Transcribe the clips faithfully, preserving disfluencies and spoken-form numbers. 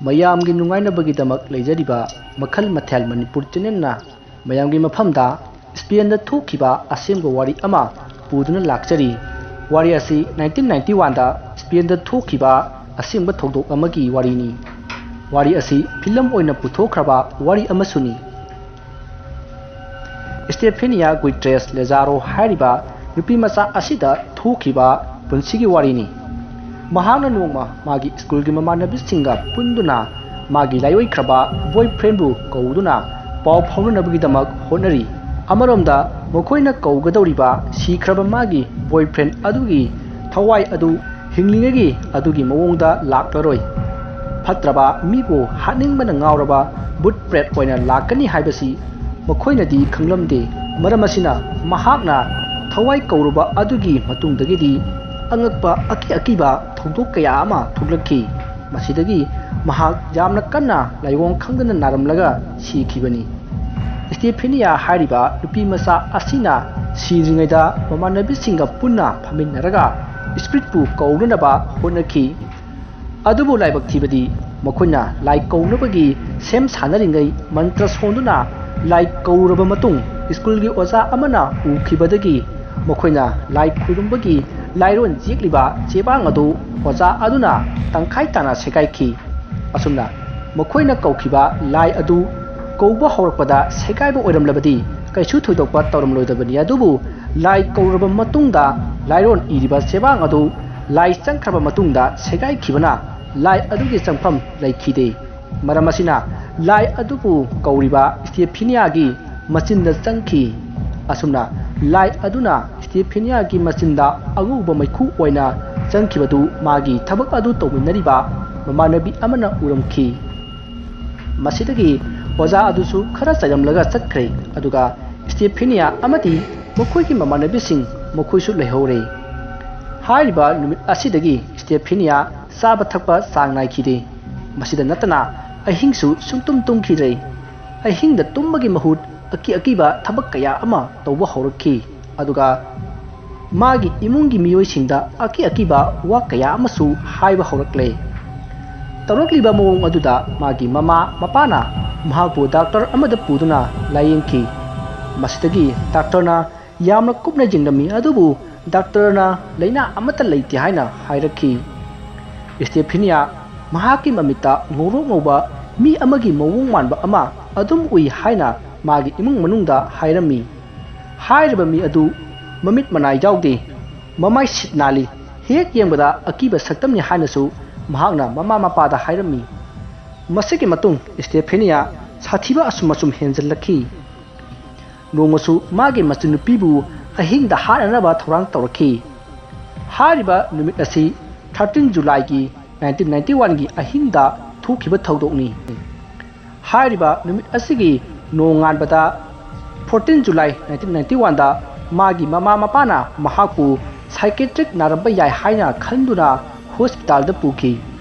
ꯃꯌꯥꯝꯒꯤ ꯅꯨꯡꯉꯥꯏꯅꯕꯒꯤꯗꯃꯛ ꯂꯩꯖꯔꯤꯕ ꯃꯈꯜ ꯃꯊꯦꯜ ꯃꯅꯤꯄꯨꯔ ꯆꯦꯅꯦꯜꯅ ꯃꯌꯥꯝꯒꯤ ꯃꯐꯝꯗ ꯁ꯭ꯄꯦꯟꯗ ꯊꯣꯛꯈꯤꯕ ꯑꯁꯦꯡꯕ ꯋꯥꯔꯤ ꯑꯃ ꯄꯨꯗꯨꯅ ꯂꯥꯛꯆꯔꯤ꯫ ꯋꯥꯔꯤ ꯑꯁꯤ ꯅꯥꯏꯟꯇꯤꯟ ꯅꯥꯏꯟꯇꯤ ꯋꯥꯟꯗ ꯁ꯭ꯄꯦꯟꯗ ꯊꯣꯛꯈꯤꯕ ꯑꯁꯦꯡꯕ ꯊꯧꯗꯣꯛ ꯑꯃꯒꯤ ꯋꯥꯔꯤꯅꯤ꯫ ꯋꯥꯔꯤ ꯑꯁꯤ ꯐꯤꯂꯝ ꯑꯣꯏꯅ ꯄꯨꯊꯣꯛꯈ꯭ꯔꯕ ꯋꯥꯔꯤ ꯑꯃꯁꯨꯅꯤ꯫ ꯁ꯭ꯇꯦꯐꯦꯅꯤꯌꯥ ꯒꯨꯏꯇ꯭ꯔꯦꯁ ꯂꯦꯖꯥꯔꯣ ꯍꯥꯏꯔꯤꯕ ꯅꯨꯄꯤ ꯃꯆꯥ ꯑꯁꯤꯗ ꯊꯣꯛꯈꯤꯕ ꯄꯨꯟꯁꯤꯒꯤ ꯋꯥꯔꯤꯅꯤ꯫ ꯃꯍꯥꯛꯅ ꯅꯣꯡꯃ ꯃꯥꯒꯤ ꯁ꯭ꯀꯨꯜꯒꯤ ꯃꯃꯥꯟꯅꯕꯤꯁꯤꯡꯒ ꯄꯨꯟꯗꯨꯅ ꯃꯥꯒꯤ ꯂꯥꯏꯑꯣꯏꯈ꯭ꯔꯕ ꯕꯣꯏꯐ꯭ꯔꯦꯟꯕꯨ ꯀꯧꯗꯨꯅ ꯄꯥꯎ ꯐꯥꯎꯅꯅꯕꯒꯤꯗꯃꯛ ꯍꯣꯠꯅꯔꯤ꯫ ꯑꯃꯔꯣꯝꯗ ꯃꯈꯣꯏꯅ ꯀꯧꯒꯗꯧꯔꯤꯕ ꯁꯤꯈ꯭ꯔꯕ ꯃꯥꯒꯤ ꯕꯣꯏꯐ꯭ꯔꯦꯟ ꯑꯗꯨꯒꯤ ꯊꯋꯥꯏ ꯑꯗꯨ ꯍꯤꯡꯂꯤꯉꯩꯒꯤ ꯑꯗꯨꯒꯤ ꯃꯑꯣꯡꯗ ꯂꯥꯛꯂꯔꯣꯏ꯫ ꯐꯠꯇ꯭ꯔꯕ ꯃꯤꯕꯨ ꯍꯥꯠꯅꯤꯡꯕꯅ ꯉꯥꯎꯔꯕ ꯕꯨꯠ ꯄ꯭ꯔꯦꯠ ꯑꯣꯏꯅ ꯂꯥꯛꯀꯅꯤ ꯍꯥꯏꯕꯁꯤ ꯃꯈꯣꯏꯅꯗꯤ ꯈꯪꯂꯝꯗꯦ꯫ ꯃꯔꯝ ꯑꯁꯤꯅ ꯃꯍꯥꯛꯅ ꯊꯋꯥꯏ ꯀꯧꯔꯨꯕ ꯑꯗꯨꯒꯤ ꯃꯇꯨꯡꯗꯒꯤꯗꯤ ꯑꯉꯛꯄ ꯑꯀꯤ ꯑꯀꯤꯕ ꯊꯧꯗꯣꯛ ꯀꯌꯥ ꯑꯃ ꯊꯣꯛꯂꯛꯈꯤ꯫ ꯃꯁꯤꯗꯒꯤ ꯃꯍꯥꯛ ꯌꯥꯝꯅ ꯀꯟꯅ ꯂꯥꯏꯑꯣꯡ ꯈꯪꯗꯅ ꯅꯥꯔꯝꯂꯒ ꯁꯤꯈꯤꯕꯅꯤ꯫ ꯁ꯭ꯇꯦꯐꯦꯅꯤꯌꯥ ꯍꯥꯏꯔꯤꯕ ꯅꯨꯄꯤ ꯃꯆꯥ ꯑꯁꯤꯅ ꯁꯤꯗ꯭ꯔꯤꯉꯩꯗ ꯃꯃꯥꯟꯅꯕꯤꯁꯤꯡꯒ ꯄꯨꯟꯅ ꯐꯝꯃꯤꯟꯅꯔꯒ ꯁ꯭ꯄꯤꯔꯤꯠꯄꯨ ꯀꯧꯅꯅꯕ ꯍꯣꯠꯅꯈꯤ꯫ ꯑꯗꯨꯕꯨ ꯂꯥꯏꯕꯛ ꯊꯤꯕꯗꯤ ꯃꯈꯣꯏꯅ ꯂꯥꯏ ꯀꯧꯅꯕꯒꯤ ꯁꯦꯝ ꯁꯥꯅꯔꯤꯉꯩ ꯃꯟꯇ꯭ꯔ ꯁꯣꯟꯗꯨꯅ ꯂꯥꯏ ꯀꯧꯔꯕ ꯃꯇꯨꯡ ꯁ꯭ꯀꯨꯜꯒꯤ ꯑꯣꯖꯥ ꯑꯃꯅ ꯎꯈꯤꯕꯗꯒꯤ ꯃꯈꯣꯏꯅ ꯂꯥꯏ ꯈꯨꯔꯨꯝꯕꯒꯤ ꯂꯥꯏꯔꯣꯟ ꯌꯦꯛꯂꯤꯕ ꯆꯦꯕꯥꯡ ꯑꯗꯨ ꯑꯣꯖꯥ ꯑꯗꯨꯅ ꯇꯪꯈꯥꯏ ꯇꯥꯅ ꯁꯦꯒꯥꯏꯈꯤ꯫ ꯑꯁꯨꯝꯅ ꯃꯈꯣꯏꯅ ꯀꯧꯈꯤꯕ ꯂꯥꯏ ꯑꯗꯨ ꯀꯧꯕ ꯍꯧꯔꯛꯄꯗ ꯁꯦꯒꯥꯏꯕ ꯑꯣꯏꯔꯝꯂꯕꯗꯤ ꯀꯩꯁꯨ ꯊꯣꯏꯗꯣꯛꯄ ꯇꯧꯔꯝꯂꯣꯏꯗꯕꯅꯤ꯫ ꯑꯗꯨꯕꯨ ꯂꯥꯏ ꯀꯧꯔꯕ ꯃꯇꯨꯡꯗ ꯂꯥꯏꯔꯣꯟ ꯏꯔꯤꯕ ꯆꯦꯕꯥꯡ ꯑꯗꯨ ꯂꯥꯏ ꯆꯪꯈ꯭ꯔꯕ ꯃꯇꯨꯡꯗ ꯁꯦꯒꯥꯏꯈꯤꯕꯅ ꯂꯥꯏ ꯑꯗꯨꯒꯤ ꯆꯪꯐꯝ ꯂꯩꯈꯤꯗꯦ꯫ ꯃꯔꯝ ꯑꯁꯤꯅ ꯂꯥꯏ ꯑꯗꯨꯕꯨ ꯀꯧꯔꯤꯕ ꯁ꯭ꯇꯦꯐꯤꯅꯤꯌꯥꯒꯤ ꯃꯆꯤꯟꯗ ꯆꯪꯈꯤ꯫ ꯑꯁꯨꯝꯅ ꯂꯥꯏ ꯑꯗꯨꯅ ꯁ꯭ꯇꯦꯐꯤꯅꯤꯌꯥꯒꯤ ꯃꯆꯤꯟꯗ ꯑꯉꯧꯕ ꯃꯩꯈꯨ ꯑꯣꯏꯅ ꯆꯪꯈꯤꯕꯗꯨ ꯃꯥꯒꯤ ꯊꯕꯛ ꯑꯗꯨ ꯇꯧꯃꯤꯟꯅꯔꯤꯕ ꯃꯃꯥꯟꯅꯕꯤ ꯑꯃꯅ ꯎꯔꯝꯈꯤ꯫ ꯃꯁꯤꯗꯒꯤ ꯑꯣꯖꯥ ꯑꯗꯨꯁꯨ ꯈꯔ ꯆꯩꯔꯝꯂꯒ ꯆꯠꯈ꯭ꯔꯦ꯫ ꯑꯗꯨꯒ ꯁ꯭ꯇꯦꯐꯤꯅꯤꯌꯥ ꯑꯃꯗꯤ ꯃꯈꯣꯏꯒꯤ ꯃꯃꯥꯟꯅꯕꯤꯁꯤꯡ ꯃꯈꯣꯏꯁꯨ ꯂꯩꯍꯧꯔꯦ꯫ ꯍꯥꯏꯔꯤꯕ ꯅꯨꯃꯤꯠ ꯑꯁꯤꯗꯒꯤ ꯁ꯭ꯇꯦꯐꯤꯅꯤꯌꯥ ꯆꯥꯕ ꯊꯛꯄ ꯆꯥꯡ ꯅꯥꯏꯈꯤꯗꯦ꯫ ꯃꯁꯤꯗ ꯅꯠꯇꯅ ꯑꯍꯤꯡꯁꯨ ꯁꯨꯡꯇꯨꯝ ꯇꯨꯝꯈꯤꯗ꯭ꯔꯦ꯫ ꯑꯍꯤꯡꯗ ꯇꯨꯝꯕꯒꯤ ꯃꯍꯨꯠ ꯑꯀꯤ ꯑꯀꯤꯕ ꯊꯕꯛ ꯀꯌꯥ ꯑꯃ ꯇꯧꯕ ꯍꯧꯔꯛꯈꯤ꯫ ꯑꯗꯨꯒ ꯃꯥꯒꯤ ꯏꯃꯨꯡꯒꯤ ꯃꯤꯑꯣꯏꯁꯤꯡꯗ ꯑꯀꯤ ꯑꯀꯤꯕ ꯋꯥ ꯀꯌꯥ ꯑꯃꯁꯨ ꯍꯥꯏꯕ ꯍꯧꯔꯛꯂꯦ꯫ ꯇꯧꯔꯛꯂꯤꯕ ꯃꯑꯣꯡ ꯑꯗꯨꯗ ꯃꯥꯒꯤ ꯃꯃꯥ ꯃꯄꯥꯅ ꯃꯍꯥꯛꯄꯨ ꯗꯥꯛꯇꯔ ꯑꯃꯗ ꯄꯨꯗꯨꯅ ꯂꯥꯌꯦꯡꯈꯤ꯫ ꯃꯁꯤꯗꯒꯤ ꯗꯥꯛꯇꯔꯅ ꯌꯥꯝꯅ ꯀꯨꯞꯅ ꯌꯦꯡꯂꯝꯃꯤ, ꯑꯗꯨꯕꯨ ꯗꯥꯛꯇꯔꯅ ꯂꯥꯏꯅꯥ ꯑꯃꯠꯇ ꯂꯩꯇꯦ ꯍꯥꯏꯅ ꯍꯥꯏꯔꯛꯈꯤ꯫ ꯁ꯭ꯇꯦꯐꯦꯅꯤꯌꯥ ꯃꯍꯥꯛꯀꯤ ꯃꯃꯤꯠꯇ ꯉꯧꯔꯣꯛ ꯉꯧꯕ ꯃꯤ ꯑꯃꯒꯤ ꯃꯑꯣꯡ ꯃꯥꯟꯕ ꯑꯃ ꯑꯗꯨꯝ ꯎꯏ ꯍꯥꯏꯅ ꯃꯥꯒꯤ ꯏꯃꯨꯡ ꯃꯅꯨꯡꯗ ꯍꯥꯏꯔꯝꯃꯤ꯫ ꯍꯥꯏꯔꯤꯕ ꯃꯤ ꯑꯗꯨ ꯃꯃꯤꯠ ꯃꯅꯥ ꯌꯥꯎꯗꯦ, ꯃꯃꯥꯏ ꯁꯤꯠ ꯅꯥꯜꯂꯤ, ꯍꯦꯛ ꯌꯦꯡꯕꯗ ꯑꯀꯤꯕ ꯁꯛꯇꯝꯅꯤ ꯍꯥꯏꯅꯁꯨ ꯃꯍꯥꯛꯅ ꯃꯃꯥ ꯃꯄꯥꯗ ꯍꯥꯏꯔꯝꯃꯤ꯫ ꯃꯁꯤꯒꯤ ꯃꯇꯨꯡ ꯁ꯭ꯇꯦꯐꯦꯅꯤꯌꯥ ꯁꯥꯊꯤꯕ ꯑꯁꯨꯝ ꯑꯁꯨꯝ ꯍꯦꯟꯖꯜꯂꯛꯈꯤ꯫ ꯅꯣꯡꯃꯁꯨ ꯃꯥꯒꯤ ꯃꯆꯟꯅꯨꯄꯤꯕꯨ ꯑꯍꯤꯡꯗ ꯍꯥꯠꯅꯅꯕ ꯊꯧꯔꯥꯡ ꯇꯧꯔꯛꯈꯤ꯫ ꯍꯥꯏꯔꯤꯕ ꯅꯨꯃꯤꯠ ꯑꯁꯤ thirteen Julyꯒꯤ nineteen ninety oneꯒꯤ ꯑꯍꯤꯡꯗ ꯊꯣꯛꯈꯤꯕ ꯊꯧꯗꯣꯛꯅꯤ꯫ ꯍꯥꯏꯔꯤꯕ ꯅꯨꯃꯤꯠ ꯑꯁꯤꯒꯤ ꯅꯣꯡꯉꯥꯟꯕꯗ fourteen July nineteen ninety oneꯗ ꯃꯥꯒꯤ ꯃꯃꯥ ꯃꯄꯥꯅ ꯃꯍꯥꯛꯄꯨ psychiatric ꯅꯥꯔꯝꯕ ꯌꯥꯏ ꯍꯥꯏꯅ ꯈꯟꯗꯨꯅ ꯍꯣꯁꯄꯤꯇꯥꯜꯗ ꯄꯨꯈꯤ꯫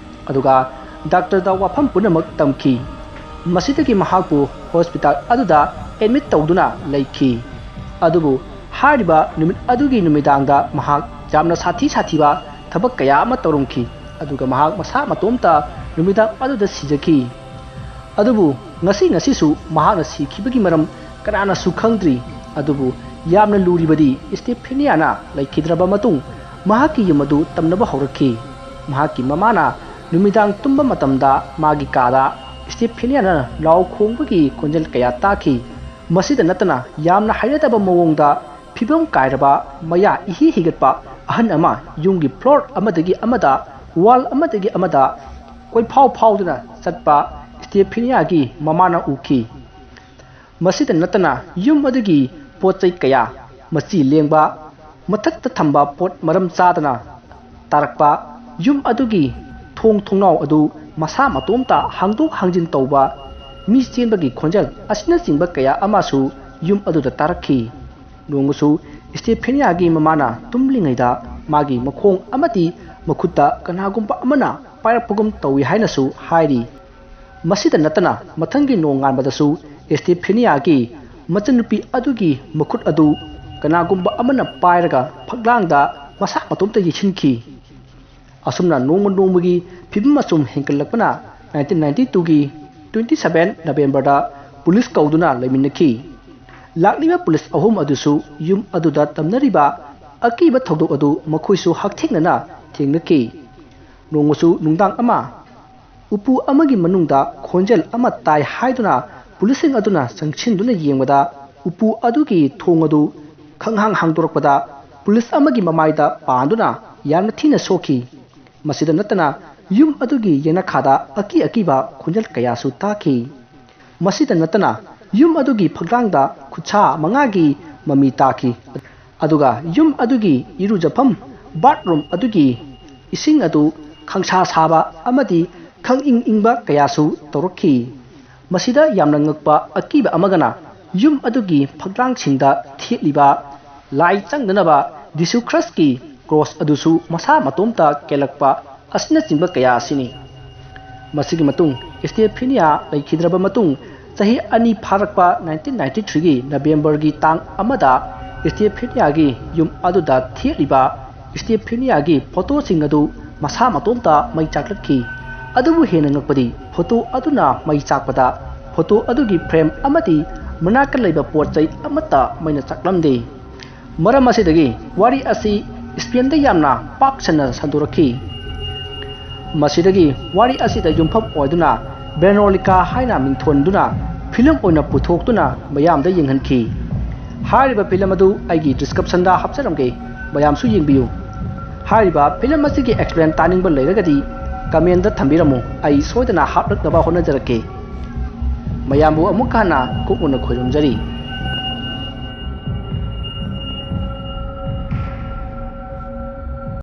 ꯑꯗꯨꯒ ꯗꯥꯛꯇꯔꯗ ꯋꯥꯐꯝ ꯄꯨꯝꯅꯃꯛ ꯇꯝꯈꯤ꯫ ꯃꯁꯤꯗꯒꯤ ꯃꯍꯥꯛꯄꯨ ꯍꯣꯁꯄꯤꯇꯥꯜ ꯑꯗꯨꯗ ꯑꯦꯗꯃꯤꯠ ꯇꯧꯗꯨꯅ ꯂꯩꯈꯤ꯫ ꯑꯗꯨꯕꯨ ꯍꯥꯏꯔꯤꯕ ꯅꯨꯃꯤꯠ ꯑꯗꯨꯒꯤ ꯅꯨꯃꯤꯗꯥꯡꯗ ꯃꯍꯥꯛ ꯌꯥꯝꯅ ꯁꯥꯊꯤ ꯁꯥꯊꯤꯕ ꯊꯕꯛ ꯀꯌꯥ ꯑꯃ ꯇꯧꯔꯝꯈꯤ꯫ ꯑꯗꯨꯒ ꯃꯍꯥꯛ ꯃꯁꯥ ꯃꯇꯣꯝꯇ ꯅꯨꯃꯤꯗꯥꯡ ꯑꯗꯨꯗ ꯁꯤꯖꯈꯤ꯫ ꯑꯗꯨꯕꯨ ꯉꯁꯤ ꯉꯁꯤꯁꯨ ꯃꯍꯥꯛꯅ ꯁꯤꯈꯤꯕꯒꯤ ꯃꯔꯝ ꯀꯅꯥꯅꯁꯨ ꯈꯪꯗ꯭ꯔꯤ꯫ ꯑꯗꯨꯕꯨ ꯌꯥꯝꯅ ꯂꯨꯔꯤꯕꯗꯤ ꯁ꯭ꯇꯦꯐꯦꯅꯤꯌꯥꯅ ꯂꯩꯈꯤꯗ꯭ꯔꯕ ꯃꯇꯨꯡ ꯃꯍꯥꯛꯀꯤ ꯌꯨꯝ ꯑꯗꯨ ꯇꯝꯅꯕ ꯍꯧꯔꯛꯈꯤ꯫ ꯃꯍꯥꯛꯀꯤ ꯃꯃꯥꯅ ꯅꯨꯃꯤꯗꯥꯡ ꯇꯨꯝꯕ ꯃꯇꯝꯗ ꯃꯥꯒꯤ ꯀꯥꯗ ꯁ꯭ꯇꯦꯐꯦꯅꯤꯌꯥꯅ ꯂꯥꯎ ꯈꯣꯡꯕꯒꯤ ꯈꯣꯟꯖꯦꯜ ꯀꯌꯥ ꯇꯥꯈꯤ꯫ ꯃꯁꯤꯗ ꯅꯠꯇꯅ ꯌꯥꯝꯅ ꯍꯩꯅꯗꯕ ꯃꯑꯣꯡꯗ ꯐꯤꯕꯝ ꯀꯥꯏꯔꯕ, ꯃꯌꯥ ꯏꯍꯤ ꯍꯤꯒꯠꯄ ꯑꯍꯟ ꯑꯃ ꯌꯨꯝꯒꯤ ꯐ꯭ꯂꯣꯔ ꯑꯃꯗꯒꯤ ꯑꯃꯗ, ꯋꯥꯜ ꯑꯃꯗꯒꯤ ꯑꯃꯗ ꯀꯣꯏꯐꯥꯎ ꯐꯥꯎꯗꯨꯅ ꯆꯠꯄ ꯁ꯭ꯇꯦꯐꯦꯅꯤꯌꯥꯒꯤ ꯃꯃꯥꯅ ꯎꯈꯤ꯫ ꯃꯁꯤꯗ ꯅꯠꯇꯅ ꯌꯨꯝ ꯑꯗꯨꯒꯤ ꯄꯣꯠ ꯆꯩ ꯀꯌꯥ, ꯃꯆꯤ ꯂꯦꯡꯕ, ꯃꯊꯛꯇ ꯊꯝꯕ ꯄꯣꯠ ꯃꯔꯝ ꯆꯥꯗꯅ ꯇꯥꯔꯛꯄ, ꯌꯨꯝ ꯑꯗꯨꯒꯤ ꯊꯣꯡ ꯊꯣꯡꯅꯥꯎ ꯑꯗꯨ ꯃꯁꯥ ꯃꯇꯣꯝꯇ ꯍꯥꯡꯗꯣꯛ ꯍꯥꯡꯖꯤꯟ ꯇꯧꯕ, ꯃꯤ ꯆꯦꯟꯕꯒꯤ ꯈꯣꯟꯖꯦꯜ ꯑꯁꯤꯅꯆꯤꯡꯕ ꯀꯌꯥ ꯑꯃꯁꯨ ꯌꯨꯝ ꯑꯗꯨꯗ ꯇꯥꯔꯛꯈꯤ꯫ ꯅꯣꯡꯃꯁꯨ ꯁ꯭ꯇꯦꯐꯦꯅꯤꯌꯥꯒꯤ ꯃꯃꯥꯅ ꯇꯨꯝꯂꯤꯉꯩꯗ ꯃꯥꯒꯤ ꯃꯈꯣꯡ ꯑꯃꯗꯤ ꯃꯈꯨꯠꯇ ꯀꯅꯥꯒꯨꯝꯕ ꯑꯃꯅ ꯄꯥꯏꯔꯛꯄꯒꯨꯝ ꯇꯧꯏ ꯍꯥꯏꯅꯁꯨ ꯍꯥꯏꯔꯤ꯫ ꯃꯁꯤꯗ ꯅꯠꯇꯅ ꯃꯊꯪꯒꯤ ꯅꯣꯡꯉꯥꯟꯕꯗꯁꯨ ꯁ꯭ꯇꯦꯐꯦꯅꯤꯌꯥꯒꯤ ꯃꯆꯟꯅꯨꯄꯤ ꯑꯗꯨꯒꯤ ꯃꯈꯨꯠ ꯑꯗꯨ ꯀꯅꯥꯒꯨꯝꯕ ꯑꯃꯅ ꯄꯥꯏꯔꯒ ꯐꯛꯂꯥꯡꯗ ꯃꯁꯥ ꯃꯇꯣꯝꯇ ꯌꯩꯁꯤꯟꯈꯤ꯫ ꯑꯁꯨꯝꯅ ꯅꯣꯡꯃ ꯅꯣꯡꯃꯒꯤ ꯐꯤꯕꯝ ꯑꯁꯨꯝ ꯍꯦꯟꯒꯠꯂꯛꯄꯅ nineteen ninety twoꯒꯤ twenty seven Novemberꯗ ꯄꯨꯂꯤꯁ ꯀꯧꯗꯨꯅ ꯂꯩꯃꯤꯟꯅꯈꯤ꯫ ꯂꯥꯛꯂꯤꯕ ꯄꯨꯂꯤꯁ ꯑꯍꯨꯝ ꯑꯗꯨꯁꯨ ꯌꯨꯝ ꯑꯗꯨꯗ ꯇꯝꯅꯔꯤꯕ ꯑꯀꯤꯕ ꯊꯧꯗꯣꯛ ꯑꯗꯨ ꯃꯈꯣꯏꯁꯨ ꯍꯛꯊꯦꯡꯅꯅ ꯊꯦꯡꯅꯈꯤ꯫ ꯅꯣꯡꯃꯁꯨ ꯅꯨꯡꯗꯥꯡ ꯑꯃ ꯎꯄꯨ ꯑꯃꯒꯤ ꯃꯅꯨꯡꯗ ꯈꯣꯟꯖꯦꯜ ꯑꯃ ꯇꯥꯏ ꯍꯥꯏꯗꯨꯅ ꯄꯨꯂꯤꯁꯁꯤꯡ ꯑꯗꯨꯅ ꯆꯪꯁꯤꯟꯗꯨꯅ ꯌꯦꯡꯕꯗ, ꯎꯄꯨ ꯑꯗꯨꯒꯤ ꯊꯣꯡ ꯑꯗꯨ ꯈꯪꯍꯥꯡ ꯍꯥꯡꯗꯣꯔꯛꯄꯗ ꯄꯨꯂꯤꯁ ꯑꯃꯒꯤ ꯃꯃꯥꯏꯗ ꯄꯥꯟꯗꯨꯅ ꯌꯥꯝꯅ ꯊꯤꯅ ꯁꯣꯛꯈꯤ꯫ ꯃꯁꯤꯗ ꯅꯠꯇꯅ ꯌꯨꯝ ꯑꯗꯨꯒꯤ ꯌꯦꯅꯈꯥꯗ ꯑꯀꯤ ꯑꯀꯤꯕ ꯈꯣꯟꯖꯦꯜ ꯀꯌꯥꯁꯨ ꯇꯥꯈꯤ꯫ ꯃꯁꯤꯗ ꯅꯠꯇꯅ ꯌꯨꯝ ꯑꯗꯨꯒꯤ ꯐꯛꯂꯥꯡꯗ ꯈꯨꯠꯁꯥ ꯃꯉꯥꯒꯤ ꯃꯃꯤ ꯇꯥꯈꯤ꯫ ꯑꯗꯨꯒ ꯌꯨꯝ ꯑꯗꯨꯒꯤ ꯏꯔꯨꯖꯐꯝ, ꯕꯥꯠꯔꯨꯝ ꯑꯗꯨꯒꯤ ꯏꯁꯤꯡ ꯑꯗꯨ ꯈꯪꯁꯥ ꯁꯥꯕ ꯑꯃꯗꯤ ꯈꯪꯏꯪ ꯏꯪꯕ ꯀꯌꯥꯁꯨ ꯇꯧꯔꯛꯈꯤ꯫ ꯃꯁꯤꯗ ꯌꯥꯝꯅ ꯉꯛꯄ ꯑꯀꯤꯕ ꯑꯃꯒꯅ, ꯌꯨꯝ ꯑꯗꯨꯒꯤ ꯐꯛꯂꯥꯡꯁꯤꯡꯗ ꯊꯦꯠꯂꯤꯕ ꯂꯥꯏ ꯆꯪꯗꯅꯕ ꯖꯤꯁꯨ ꯈ꯭ꯔꯤꯁꯀꯤ ꯀ꯭ꯔꯣꯁ ꯑꯗꯨꯁꯨ ꯃꯁꯥ ꯃꯇꯣꯝꯇ ꯀꯦꯜꯂꯛꯄ ꯑꯁꯤꯅꯆꯤꯡꯕ ꯀꯌꯥ ꯑꯁꯤꯅꯤ꯫ ꯃꯁꯤꯒꯤ ꯃꯇꯨꯡ ꯏꯁꯇꯦꯐꯦꯅꯤꯌꯥ ꯂꯩꯈꯤꯗ꯭ꯔꯕ ꯃꯇꯨꯡ, ꯆꯍꯤ ꯑꯅꯤ ꯐꯥꯔꯛꯄ nineteen ninety threeꯒꯤ Novemberꯒꯤ ꯇꯥꯡ ꯑꯃꯗ ꯏꯁꯇꯦꯐꯦꯅꯤꯌꯥꯒꯤ ꯌꯨꯝ ꯑꯗꯨꯗ ꯊꯦꯠꯂꯤꯕ ꯏꯁꯇꯦꯐꯦꯅꯤꯌꯥꯒꯤ ꯐꯣꯇꯣꯁꯤꯡ ꯑꯗꯨ ꯃꯁꯥ ꯃꯇꯣꯝꯇ ꯃꯩ ꯆꯥꯛꯂꯛꯈꯤ꯫ ꯑꯗꯨꯕꯨ ꯍꯦꯟꯅ ꯉꯛꯄꯗꯤ, ꯐꯣꯇꯣ ꯑꯗꯨꯅ ꯃꯩ ꯆꯥꯛꯄꯗ ꯐꯣꯇꯣ ꯑꯗꯨꯒꯤ ꯐ꯭ꯔꯦꯝ ꯑꯃꯗꯤ ꯃꯅꯥꯛꯇ ꯂꯩꯕ ꯄꯣꯠ ꯆꯩ ꯑꯃꯠꯇ ꯃꯩꯅ ꯆꯥꯛꯂꯝꯗꯦ꯫ ꯃꯔꯝ ꯑꯁꯤꯗꯒꯤ ꯋꯥꯔꯤ ꯑꯁꯤ ꯏꯁꯄꯦꯟꯗ ꯌꯥꯝꯅ ꯄꯥꯛ ꯁꯟꯅ ꯁꯟꯗꯣꯔꯛꯈꯤ꯫ ꯃꯁꯤꯗꯒꯤ ꯋꯥꯔꯤ ꯑꯁꯤꯗ ꯌꯨꯝꯐꯝ ꯑꯣꯏꯗꯨꯅ ꯕꯦꯅꯣꯂꯤꯀꯥ ꯍꯥꯏꯅ ꯃꯤꯡꯊꯣꯟꯗꯨꯅ ꯐꯤꯂꯝ ꯑꯣꯏꯅ ꯄꯨꯊꯣꯛꯇꯨꯅ ꯃꯌꯥꯝꯗ ꯌꯦꯡꯍꯟꯈꯤ꯫ ꯍꯥꯏꯔꯤꯕ ꯐꯤꯂꯝ ꯑꯗꯨ ꯑꯩꯒꯤ descriptionꯗ ꯍꯥꯞꯆꯔꯝꯒꯦ, ꯃꯌꯥꯝꯁꯨ ꯌꯦꯡꯕꯤꯌꯨ꯫ ꯍꯥꯏꯔꯤꯕ ꯐꯤꯂꯝ ꯑꯁꯤꯒꯤ explain ꯇꯥꯅꯤꯡꯕ ꯂꯩꯔꯒꯗꯤ commentꯗ ꯊꯝꯕꯤꯔꯝꯃꯨ, ꯑꯩ ꯁꯣꯏꯗꯅ ꯍꯥꯞꯂꯛꯅꯕ ꯍꯣꯠꯅꯖꯔꯛꯀꯦ꯫ ꯃꯌꯥꯝꯕꯨ ꯑꯃꯨꯛ ꯍꯟꯅ ꯀꯨꯞꯅ ꯈꯣꯏꯔꯨꯝꯖꯔꯤ꯫